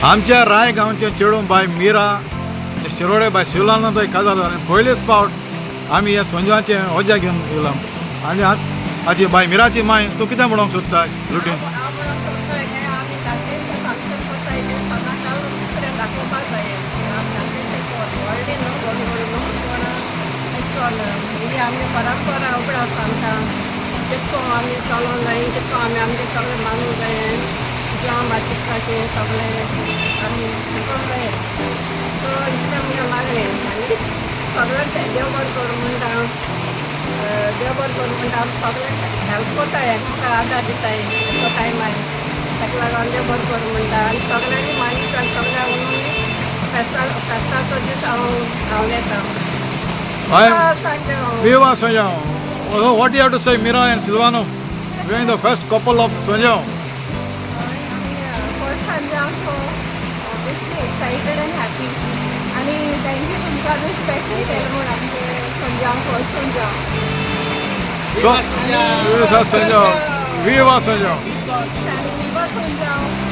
आमच्या राय गांवचे चेडूं बाय मिरा शिरोडे बाय शिवलानंद काजार जालें. पयलेच फावट आमी ह्या संजवाचें वजा घेवन येयला. आनी आजी बाय मिराची माय, तूं कितें म्हणूंक सोदता रुटीन? हांव म्हणूंक सोदता हें, आमी धाकटें फंक्शन करताय तें सदांकाल दुसऱ्याक दाखोवपाक जाय. आमी धाकटेशें व्हडलें न्हू, व्हड व्हड न्हू, पूण अशें करून ही आमगे परंपरा उगडास आमकां. कितको आमी चलोंक जाय, कितको आमी आमगे सगळें मानूंक जाय, जावं चित्ताचें सगळें आमी शिकोंक जाय. सो इतलें मुगे मागणें. आनी सगळ्यांक देव बरें करूं म्हणटा, देव बरें करूं म्हणटा. आमी सगळ्यांक हेल्प करताय, एकमेकाक आदार दिताय तो टायमार. ताका लागून देव बरें करूं म्हणटा. आनी सगळ्यांनी मानीत आनी सगळ्यांक म्हणून फेस्ता फेस्ताचो दीस हांव येता. I सांगता. Viva Sanjao. So what you have to say, Mira and Silvano? We are in the first couple of Sanjao. First Sanjao, so obviously excited and happy. आणि thank you तुमकां अजून स्पेशल केलें म्हूण आमचे संजाव, first संजाव. So, Viva Sanjao. Viva Sanjao. आनी विवा संजाव.